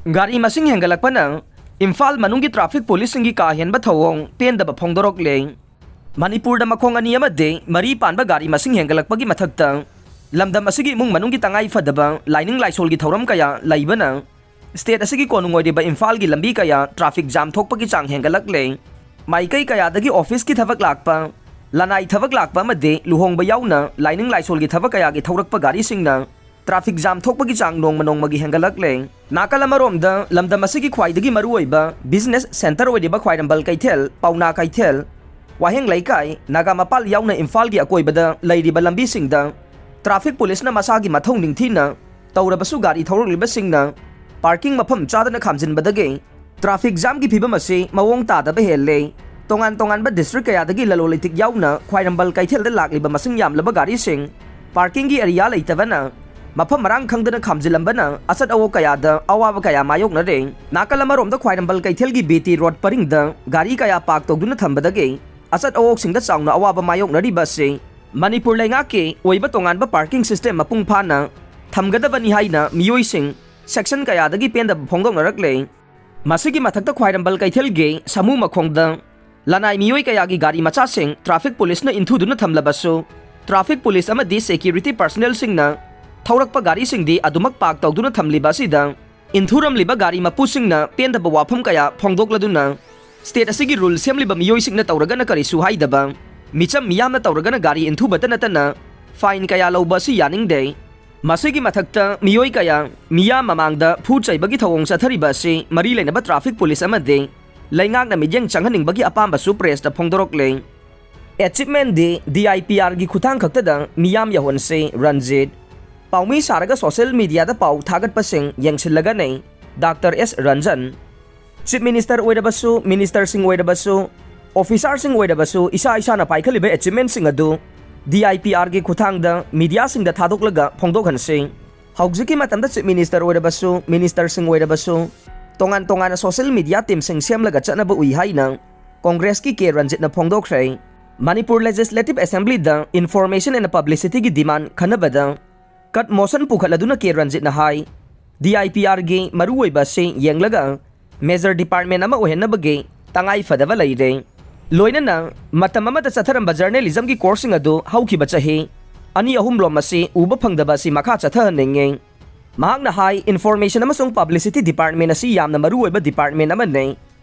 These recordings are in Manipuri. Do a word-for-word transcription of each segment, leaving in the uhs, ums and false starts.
ꯒꯥꯔꯤ ꯃꯁꯤꯡ ꯍꯦꯟꯒꯠꯂꯛꯄꯅ ꯏꯝꯐꯥꯜ ꯃꯅꯨꯡꯒꯤ traffic policeꯁꯤꯡꯒꯤ ꯀꯥ ꯍꯦꯟꯕ ꯊꯧꯑꯣꯡ ꯄꯦꯟꯗꯕ ꯐꯣꯡꯗꯣꯔꯛꯂꯦ꯫ ꯃꯅꯤꯄꯨꯔꯗ ꯃꯈꯣꯡ ꯑꯅꯤ ꯑꯃꯗꯤ ꯃꯔꯤ ꯄꯥꯟꯕ ꯒꯥꯔꯤ ꯃꯁꯤꯡ ꯍꯦꯟꯒꯠꯂꯛꯄꯒꯤ ꯃꯊꯛꯇ, ꯂꯝꯗꯝ ꯑꯁꯤꯒꯤ ꯏꯃꯨꯡ ꯃꯅꯨꯡꯒꯤ ꯇꯉꯥꯏ ꯐꯗꯕ ꯂꯥꯏꯅꯤꯡ ꯂꯥꯏꯁꯣꯜꯒꯤ ꯊꯧꯔꯝ ꯀꯌꯥ ꯂꯩꯕꯅ state ꯑꯁꯤꯒꯤ ꯀꯣꯅꯨꯡ ꯑꯣꯏꯔꯤꯕ ꯏꯝꯐꯥꯜꯒꯤ ꯂꯝꯕꯤ ꯀꯌꯥ traffic jam ꯊꯣꯛꯄꯒꯤ ꯆꯥꯡ ꯍꯦꯟꯒꯠꯂꯛꯂꯦ꯫ ꯃꯥꯏꯀꯩ ꯀꯌꯥꯗꯒꯤ officeꯀꯤ ꯊꯕꯛ ꯂꯥꯛꯄ, ꯂꯅꯥꯏ ꯊꯕꯛ ꯂꯥꯛꯄ ꯑꯃꯗꯤ ꯂꯨꯍꯣꯡꯕ ꯌꯥꯎꯅ ꯂꯥꯏꯅꯤꯡ ꯂꯥꯏꯁꯣꯜꯒꯤ ꯊꯕꯛ ꯀꯌꯥꯒꯤ ꯊꯧꯔꯛꯄ ꯒꯥꯔꯤꯁꯤꯡꯅ traffic jam ꯊꯣꯛꯄꯒꯤ ꯆꯥꯡ ꯅꯣꯡꯃ ꯅꯣꯡꯃꯒꯤ ꯍꯦꯟꯒꯠꯂꯛꯂꯦ꯫ ꯅꯥꯀꯜ ꯑꯃꯔꯣꯝꯗ, ꯂꯝꯗꯝ ꯑꯁꯤꯒꯤ ꯈ꯭ꯋꯥꯏꯗꯒꯤ ꯃꯔꯨꯑꯣꯏꯕ business centre ꯑꯣꯏꯔꯤꯕ ꯈ꯭ꯋꯥꯏꯔꯝꯕꯟ ꯀꯩꯊꯦꯜ, ꯄꯥꯎꯅꯥ ꯀꯩꯊꯦꯜ, ꯋꯥꯍꯦꯡ ꯂꯩꯀꯥꯏ, ꯅꯥꯒꯥ ꯃꯄꯥꯜ ꯌꯥꯎꯅ ꯏꯝꯐꯥꯜꯒꯤ ꯑꯀꯣꯏꯕꯗ ꯂꯩꯔꯤꯕ ꯂꯝꯕꯤꯁꯤꯡꯗ traffic policeꯅ ꯃꯁꯥꯒꯤ ꯃꯊꯧ ꯅꯤꯡꯊꯤꯅ ꯇꯧꯔꯕꯁꯨ ꯒꯥꯔꯤ ꯊꯧꯔꯛꯂꯤꯕꯁꯤꯡꯅ parking ꯃꯐꯝ ꯆꯥꯗꯅ ꯈꯥꯝꯖꯤꯟꯕꯗꯒꯤ traffic jamꯒꯤ ꯐꯤꯕꯝ ꯑꯁꯤ ꯃꯑꯣꯡ ꯇꯥꯗꯕ ꯍꯦꯜꯂꯦ꯫ ꯇꯣꯉꯥꯟ ꯇꯣꯉꯥꯟꯕ district ꯀꯌꯥꯗꯒꯤ ꯂꯂꯣꯟ ꯏꯇꯤꯛ ꯌꯥꯎꯅ ꯈ꯭ꯋꯥꯏꯔꯝꯕꯟ ꯀꯩꯊꯦꯜꯗ ꯂꯥꯛꯂꯤꯕ ꯃꯁꯤꯡ ꯌꯥꯝꯂꯕ ꯒꯥꯔꯤꯁꯤꯡ parkingꯒꯤ area ꯂꯩꯇꯕꯅ ꯃꯐꯝ ꯃꯔꯥꯡ ꯈꯪꯗꯅ ꯈꯥꯝꯖꯤꯜꯂꯝꯕꯅ ꯑꯆꯠ ꯑꯋꯣꯛ ꯀꯌꯥꯗ ꯑꯋꯥꯕ ꯀꯌꯥ ꯃꯥꯌꯣꯛꯅꯔꯦ꯫ ꯅꯥꯀꯜ ꯑꯃꯔꯣꯝꯗ ꯈ꯭ꯋꯥꯏꯔꯝꯕꯟ ꯀꯩꯊꯦꯜꯒꯤ BT road ꯄꯔꯤꯡꯗ ꯒꯥꯔꯤ ꯀꯌꯥ park ꯇꯧꯗꯨꯅ ꯊꯝꯕꯗꯒꯤ ꯑꯆꯠ ꯑꯋꯣꯛꯁꯤꯡꯗ ꯆꯥꯎꯅ ꯑꯋꯥꯕ ꯃꯥꯌꯣꯛꯅꯔꯤꯕ ꯑꯁꯤ ꯃꯅꯤꯄꯨꯔ ꯂꯩꯉꯥꯛꯀꯤ ꯑꯣꯏꯕ ꯇꯣꯉꯥꯟꯕ parking system ꯃꯄꯨꯡ ꯐꯥꯅ ꯊꯝꯒꯗꯕꯅꯤ ꯍꯥꯏꯅ ꯃꯤꯑꯣꯏꯁꯤꯡ section ꯀꯌꯥꯗꯒꯤ ꯄꯦꯟꯗꯕ ꯐꯣꯡꯗꯣꯛꯅꯔꯛꯂꯦ꯫ ꯃꯁꯤꯒꯤ ꯃꯊꯛꯇ ꯈ꯭ꯋꯥꯏꯔꯝꯕꯟ ꯀꯩꯊꯦꯜꯒꯤ ꯁꯥꯃꯨ ꯃꯈꯣꯡꯗ ꯂꯅꯥꯏ ꯃꯤꯑꯣꯏ ꯀꯌꯥꯒꯤ ꯒꯥꯔꯤ ꯃꯆꯥꯁꯤꯡ traffic policeꯅ ꯏꯟꯊꯨꯗꯨꯅ ꯊꯝꯂꯕꯁꯨ, traffic police ꯑꯃꯗꯤ security personnelꯁꯤꯡꯅ ꯊꯧꯔꯛꯄ ꯒꯥꯔꯤꯁꯤꯡꯗꯤ ꯑꯗꯨꯃꯛ park ꯇꯧꯗꯨꯅ ꯊꯝꯂꯤꯕ ꯑꯁꯤꯗ ꯏꯟꯊꯨꯔꯝꯂꯤꯕ ꯒꯥꯔꯤ ꯃꯄꯨꯁꯤꯡꯅ ꯄꯦꯟꯗꯕ ꯋꯥꯐꯝ ꯀꯌꯥ ꯐꯣꯡꯗꯣꯛꯂꯗꯨꯅ, state ꯑꯁꯤꯒꯤ rule ꯁꯦꯝꯂꯤꯕ ꯃꯤꯑꯣꯏꯁꯤꯡꯅ ꯇꯧꯔꯒꯅ ꯀꯔꯤꯁꯨ ꯍꯥꯏꯗꯕ, ꯃꯤꯆꯝ ꯃꯤꯌꯥꯝꯅ ꯇꯧꯔꯒꯅ ꯒꯥꯔꯤ ꯏꯟꯊꯨꯕꯇ ꯅꯠꯇꯅ fine ꯀꯌꯥ ꯂꯧꯕ ꯑꯁꯤ ꯌꯥꯅꯤꯡꯗꯦ꯫ ꯃꯁꯤꯒꯤ ꯃꯊꯛꯇ ꯃꯤꯑꯣꯏ ꯀꯌꯥ ꯃꯤꯌꯥꯝ ꯃꯃꯥꯡꯗ ꯐꯨ ꯆꯩꯕꯒꯤ ꯊꯧꯑꯣꯡ ꯆꯠꯊꯔꯤꯕ ꯑꯁꯤ ꯃꯔꯤ ꯂꯩꯅꯕ traffic police ꯑꯃꯗꯤ ꯂꯩꯉꯥꯛꯅ ꯃꯤꯠꯌꯦꯡ ꯆꯪꯍꯟꯅꯤꯡꯕꯒꯤ ꯑꯄꯥꯝꯕꯁꯨ pressꯇ ꯐꯣꯡꯗꯣꯔꯛꯂꯦ꯫ Achievementꯗꯤ DIPRꯒꯤ ꯈꯨꯠꯊꯥꯡ ꯈꯛꯇꯗ ꯃꯤꯌꯥꯝ ꯌꯧꯍꯟꯁꯤ, ꯔꯟꯖꯤꯠ꯫ ꯄꯥꯎꯃꯤ ꯁꯥꯔꯒ social mediaꯗ ꯄꯥꯎ ꯊꯥꯒꯠꯄꯁꯤꯡ ꯌꯦꯡꯁꯤꯜꯂꯒꯅꯤ, Doctor S Ranjan. Chief Minister ꯑꯣꯏꯔꯕꯁꯨ, ministerꯁꯤꯡ ꯑꯣꯏꯔꯕꯁꯨ, officerꯁꯤꯡ ꯑꯣꯏꯔꯕꯁꯨ, ꯏꯁꯥ ꯏꯁꯥꯅ ꯄꯥꯏꯈꯠꯂꯤꯕ achievementꯁꯤꯡ ꯑꯗꯨ DIPRꯒꯤ ꯈꯨꯠꯊꯥꯡꯗ mediaꯁꯤꯡꯗ ꯊꯥꯗꯣꯛꯂꯒ ꯐꯣꯡꯗꯣꯛꯍꯟꯁꯤ꯫ ꯍꯧꯖꯤꯛꯀꯤ ꯃꯇꯝꯗ Chief Minister ꯑꯣꯏꯔꯕꯁꯨ, ministerꯁꯤꯡ ꯑꯣꯏꯔꯕꯁꯨ, ꯇꯣꯉꯥꯟ ꯇꯣꯉꯥꯟꯅ social media teamꯁꯤꯡ ꯁꯦꯝꯂꯒ ꯆꯠꯅꯕ ꯎꯏ ꯍꯥꯏꯅ Congressꯀꯤ ꯀꯦ ꯔꯟꯖꯤꯠꯅ ꯐꯣꯡꯗꯣꯛꯈ꯭ꯔꯦ꯫ Manipur Legislative Assemblyꯗ information and publicityꯒꯤ demand ꯈꯟꯅꯕꯗ cut motion ꯄꯨꯈꯠꯂꯗꯨꯅ K ꯔꯟꯖꯤꯠꯅ high, D I P Rꯒꯤ ꯃꯔꯨꯑꯣꯏꯕ ꯑꯁꯤ ꯌꯦꯡꯂꯒ major department ꯑꯃ ꯑꯣꯏꯍꯟꯅꯕꯒꯤ ꯇꯉꯥꯏ ꯐꯗꯕ ꯂꯩꯔꯦ꯫ ꯂꯣꯏꯅꯅ ꯃꯇꯝ ꯑꯃꯗ ꯆꯠꯊꯔꯝꯕ journalismꯒꯤ courseꯁꯤꯡ ꯑꯗꯨ ꯍꯧꯈꯤꯕ ꯆꯍꯤ ꯑꯅꯤ ꯑꯍꯨꯝꯔꯣꯝ ꯑꯁꯤ ꯎꯕ ꯐꯪꯗꯕ ꯑꯁꯤ ꯃꯈꯥ ꯆꯠꯊꯍꯟꯅꯤꯡꯉꯤ꯫ ꯃꯍꯥꯛꯅ ꯍꯥꯏ, information ꯑꯃꯁꯨꯡ publicity department ꯑꯁꯤ ꯌꯥꯝꯅ ꯃꯔꯨꯑꯣꯏꯕ department ꯑꯃꯅꯤ꯫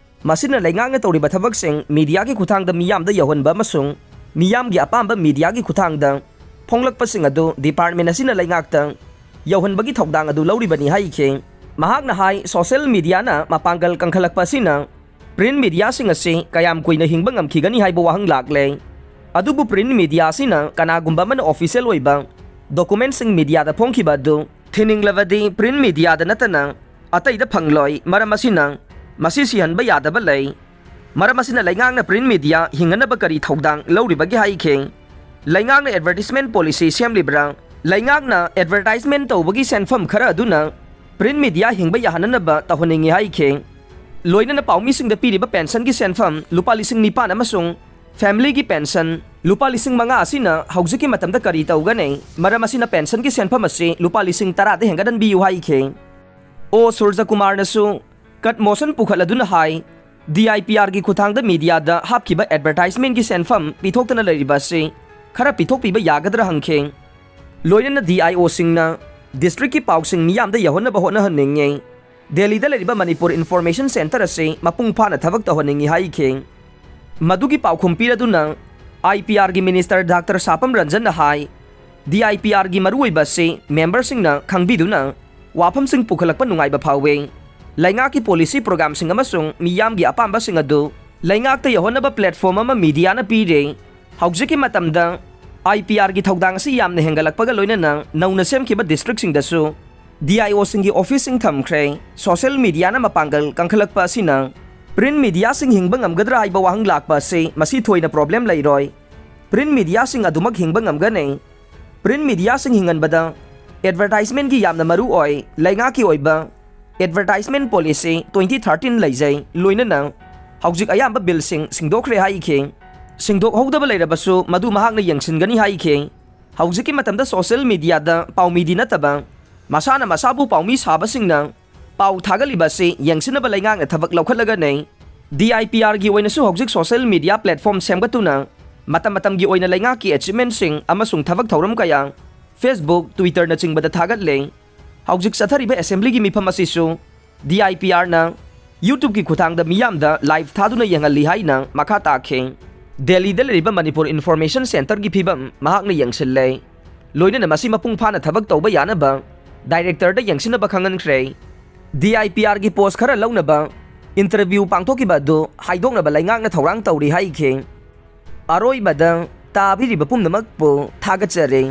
ꯃꯁꯤꯅ ꯂꯩꯉꯥꯛꯅ ꯇꯧꯔꯤꯕ ꯊꯕꯛꯁꯤꯡ mediaꯒꯤ ꯈꯨꯠꯊꯥꯡꯗ ꯃꯤꯌꯥꯝꯗ ꯌꯧꯍꯟꯕ ꯑꯃꯁꯨꯡ ꯃꯤꯌꯥꯝꯒꯤ ꯑꯄꯥꯝꯕ mediaꯒꯤ ꯈꯨꯠꯊꯥꯡꯗ ꯐꯣꯡꯂꯛꯄꯁꯤꯡ ꯑꯗꯨ department ꯑꯁꯤꯅ ꯂꯩꯉꯥꯛꯇ ꯌꯧꯍꯟꯕꯒꯤ ꯊꯧꯗꯥꯡ ꯑꯗꯨ ꯂꯧꯔꯤꯕꯅꯤ ꯍꯥꯏꯈꯤ꯫ ꯃꯍꯥꯛꯅ ꯍꯥꯏ, social mediaꯅ ꯃꯄꯥꯡꯒꯜ ꯀꯟꯈꯠꯂꯛꯄ ꯑꯁꯤꯅ print mediaꯁꯤꯡ ꯑꯁꯤ ꯀꯌꯥꯝ ꯀꯨꯏꯅ ꯍꯤꯡꯕ ꯉꯝꯈꯤꯒꯅꯤ ꯍꯥꯏꯕ ꯋꯥꯍꯪ ꯂꯥꯛꯂꯦ꯫ ꯑꯗꯨꯕꯨ print media ꯑꯁꯤꯅ ꯀꯅꯥꯒꯨꯝꯕ ꯑꯃꯅ official ꯑꯣꯏꯕ documentꯁꯤꯡ mediaꯗ ꯐꯣꯡꯈꯤꯕ ꯑꯗꯨ ꯊꯤꯅꯤꯡꯂꯕꯗꯤ print mediaꯗ ꯅꯠꯇꯅ ꯑꯇꯩꯗ ꯐꯪꯂꯣꯏ꯫ ꯃꯔꯝ ꯑꯁꯤꯅ ꯃꯁꯤ ꯁꯤꯍꯟꯕ ꯌꯥꯗꯕ ꯂꯩ꯫ ꯃꯔꯝ ꯑꯁꯤꯅ ꯂꯩꯉꯥꯛꯅ print media ꯍꯤꯡꯍꯟꯅꯕ ꯀꯔꯤ ꯊꯧꯗꯥꯡ ꯂꯧꯔꯤꯕꯒꯦ ꯍꯥꯏꯈꯤ꯫ ꯂꯩꯉꯥꯛꯅ advertisement policy ꯁꯦꯝꯂꯤꯕ꯭ꯔꯥ? ꯂꯩꯉꯥꯛꯅ advertisement ꯇꯧꯕꯒꯤ ꯁꯦꯟꯐꯝ ꯈꯔ ꯑꯗꯨꯅ print media ꯍꯤꯡꯕ ꯌꯥꯍꯟꯅꯅꯕ ꯇꯧꯍꯟꯅꯤꯡꯏ ꯍꯥꯏꯈꯤ꯫ ꯂꯣꯏꯅꯅ ꯄꯥꯎꯃꯤꯁꯤꯡꯗ ꯄꯤꯔꯤꯕ pensionꯒꯤ ꯁꯦꯟꯐꯝ ꯂꯨꯄꯥ ꯂꯤꯁꯤꯡ ꯅꯤꯄꯥꯟ ꯑꯃꯁꯨꯡ familyꯒꯤ pension ꯂꯨꯄꯥ ꯂꯤꯁꯤꯡ ꯃꯉꯥ ꯑꯁꯤꯅ ꯍꯧꯖꯤꯛꯀꯤ ꯃꯇꯝꯗ ꯀꯔꯤ ꯇꯧꯒꯅꯤ? ꯃꯔꯝ ꯑꯁꯤꯅ pensionꯒꯤ ꯁꯦꯟꯐꯝ ꯑꯁꯤ ꯂꯨꯄꯥ ꯂꯤꯁꯤꯡ ꯇꯔꯥꯗ ꯍꯦꯟꯒꯠꯍꯟꯕꯤꯌꯨ ꯍꯥꯏꯈꯤ꯫ ꯑꯣ ꯁꯨꯔꯖꯀꯨꯃꯥꯔꯅꯁꯨ cut motion ꯄꯨꯈꯠꯂꯗꯨꯅ high, D I P Rꯒꯤ ꯈꯨꯠꯊꯥꯡꯗ mediaꯗ ꯍꯥꯞꯈꯤꯕ advertisementꯀꯤ ꯁꯦꯟꯐꯝ ꯄꯤꯊꯣꯛꯇꯅ ꯂꯩꯔꯤꯕ ꯑꯁꯤ ꯈꯔ ꯄꯤꯊꯣꯛꯄꯤꯕ ꯌꯥꯒꯗ꯭ꯔꯥ ꯍꯪꯈꯤ꯫ ꯂꯣꯏꯅꯅ D I Oꯁꯤꯡꯅ districtꯀꯤ ꯄꯥꯎꯁꯤꯡ ꯃꯤꯌꯥꯝꯗ ꯌꯧꯍꯟꯅꯕ ꯍꯣꯠꯅꯍꯟꯅꯤꯡꯉꯤ꯫ ꯗꯦꯜꯂꯤꯗ ꯂꯩꯔꯤꯕ ꯃꯅꯤꯄꯨꯔ Information Centre ꯑꯁꯤ ꯃꯄꯨꯡ ꯐꯥꯅ ꯊꯕꯛ ꯇꯧꯍꯟꯅꯤꯡꯏ ꯍꯥꯏꯈꯤ꯫ ꯃꯗꯨꯒꯤ ꯄꯥꯎꯈꯨꯝ ꯄꯤꯔꯗꯨꯅ I P Rꯒꯤ minister Doctor ꯁꯥꯄꯝ ꯔꯟꯖꯟꯅ high, D I P Rꯒꯤ ꯃꯔꯨꯑꯣꯏꯕ ꯑꯁꯤ memberꯁꯤꯡꯅ ꯈꯪꯕꯤꯗꯨꯅ ꯋꯥꯐꯝꯁꯤꯡ ꯄꯨꯈꯠꯂꯛꯄ ꯅꯨꯡꯉꯥꯏꯕ ꯐꯥꯎꯏ꯫ ꯂꯩꯉꯥꯛꯀꯤ policy programꯁꯤꯡ ꯑꯃꯁꯨꯡ ꯃꯤꯌꯥꯝꯒꯤ ꯑꯄꯥꯝꯕꯁꯤꯡ ꯑꯗꯨ ꯂꯩꯉꯥꯛꯇ ꯌꯧꯍꯟꯅꯕ platform ꯑꯃ mediaꯅ ꯄꯤꯔꯦ꯫ ꯍꯧꯖꯤꯛꯀꯤ ꯃꯇꯝꯗ I P Rꯒꯤ ꯊꯧꯗꯥꯡ ꯑꯁꯤ ꯌꯥꯝꯅ ꯍꯦꯟꯒꯠꯂꯛꯄꯒ ꯂꯣꯏꯅꯅ ꯅꯧꯅ ꯁꯦꯝꯈꯤꯕ districtꯁꯤꯡꯗꯁꯨ D I Oꯁꯤꯡꯒꯤ officeꯁꯤꯡ ꯊꯝꯈ꯭ꯔꯦ꯫ Social mediaꯅ ꯃꯄꯥꯡꯒꯜ ꯀꯟꯈꯠꯂꯛꯄ ꯑꯁꯤꯅ print mediaꯁꯤꯡ ꯍꯤꯡꯕ ꯉꯝꯒꯗ꯭ꯔꯥ ꯍꯥꯏꯕ ꯋꯥꯍꯪ ꯂꯥꯛꯄ ꯑꯁꯤ ꯃꯁꯤ ꯊꯣꯏꯅ problem ꯂꯩꯔꯣꯏ꯫ Print mediaꯁꯤꯡ ꯑꯗꯨꯃꯛ ꯍꯤꯡꯕ ꯉꯝꯒꯅꯤ꯫ Print mediaꯁꯤꯡ ꯍꯤꯡꯍꯟꯕꯗ advertisementꯀꯤ ꯌꯥꯝꯅ ꯃꯔꯨ ꯑꯣꯏ꯫ ꯂꯩꯉꯥꯛꯀꯤ ꯑꯣꯏꯕ advertisement policy twenty thirteen ꯂꯩꯖꯩ, ꯂꯣꯏꯅꯅ ꯍꯧꯖꯤꯛ ꯑꯌꯥꯝꯕ billꯁꯤꯡ ꯁꯤꯡꯗꯣꯛꯈ꯭ꯔꯦ ꯍꯥꯏꯈꯤ꯫ ꯁꯤꯡꯗꯣꯛꯍꯧꯗꯕ ꯂꯩꯔꯕꯁꯨ ꯃꯗꯨ ꯃꯍꯥꯛꯅ ꯌꯦꯡꯁꯤꯟꯒꯅꯤ ꯍꯥꯏꯈꯤ꯫ ꯍꯧꯖꯤꯛꯀꯤ ꯃꯇꯝꯗ social mediaꯗ ꯄꯥꯎꯃꯤꯗꯤ ꯅꯠꯇꯕ ꯃꯁꯥꯅ ꯃꯁꯥꯕꯨ ꯄꯥꯎꯃꯤ ꯁꯥꯕꯁꯤꯡꯅ ꯄꯥꯎ ꯊꯥꯒꯠꯂꯤꯕ ꯑꯁꯤ ꯌꯦꯡꯁꯤꯟꯅꯕ ꯂꯩꯉꯥꯛꯅ ꯊꯕꯛ ꯂꯧꯈꯠꯂꯒꯅꯤ꯫ ꯗꯤ ꯑꯥꯏ ꯄꯤ ꯑꯥꯔꯒꯤ ꯑꯣꯏꯅꯁꯨ ꯍꯧꯖꯤꯛ ꯁꯣꯁꯦꯜ ꯃꯤꯗꯤꯌꯥ ꯄ꯭ꯂꯦꯠꯐꯣꯝ ꯁꯦꯝꯒꯠꯇꯨꯅ ꯃꯇꯝ ꯃꯇꯝꯒꯤ ꯑꯣꯏꯅ ꯂꯩꯉꯥꯛꯀꯤ ꯑꯦꯆꯤꯞꯃꯦꯟꯁꯤꯡ ꯑꯃꯁꯨꯡ ꯊꯕꯛ ꯊꯧꯔꯝ ꯀꯌꯥ Facebook, Twitterꯅꯆꯤꯡꯕꯗ ꯊꯥꯒꯠꯂꯤ꯫ ꯍꯧꯖꯤꯛ ꯆꯠꯊꯔꯤꯕ ꯑꯦꯁꯦꯝꯕ꯭ꯂꯤꯒꯤ ꯃꯤꯐꯝ ꯑꯁꯤꯁꯨ ꯗꯤ ꯑꯥꯏ ꯄꯤ ꯑꯥꯔꯅ YouTubeꯀꯤ ꯈꯨꯠꯊꯥꯡꯗ ꯃꯤꯌꯥꯝꯗ ꯂꯥꯏꯚ ꯊꯥꯗꯨꯅ ꯌꯦꯡꯍꯜꯂꯤ ꯍꯥꯏꯅ ꯃꯈꯥ ꯇꯥꯈꯤ꯫ ꯗꯦꯜꯂꯤꯗ ꯂꯩꯔꯤꯕ ꯃꯅꯤꯄꯨꯔ ꯏꯟꯐꯣꯔꯃꯦꯁꯟ ꯁꯦꯟꯇꯔꯒꯤ ꯐꯤꯕꯝ ꯃꯍꯥꯛꯅ ꯌꯦꯡꯁꯤꯜꯂꯦ꯫ ꯂꯣꯏꯅꯅ ꯃꯁꯤ ꯃꯄꯨꯡ ꯐꯥꯅ ꯊꯕꯛ ꯇꯧꯕ ꯌꯥꯅꯕ ꯗꯥꯏꯔꯦꯛꯇꯔꯗ ꯌꯦꯡꯁꯤꯟꯅꯕ ꯈꯪꯍꯟꯈ꯭ꯔꯦ꯫ ꯗꯤ ꯑꯥꯏ ꯄꯤ ꯑꯥꯔꯒꯤ ꯄꯣꯁ ꯈꯔ ꯂꯧꯅꯕ ꯏꯟꯇꯔꯚ꯭ꯌꯨ ꯄꯥꯡꯊꯣꯛꯈꯤꯕ ꯑꯗꯨ ꯍꯥꯏꯗꯣꯛꯅꯕ ꯂꯩꯉꯥꯛꯅ ꯊꯧꯔꯥꯡ ꯇꯧꯔꯤ ꯍꯥꯏꯈꯤ꯫ ꯑꯔꯣꯏꯕꯗ ꯇꯥꯕꯤꯔꯤꯕ ꯄꯨꯝꯅꯃꯛꯄꯨ ꯊꯥꯒꯠꯆꯔꯤ꯫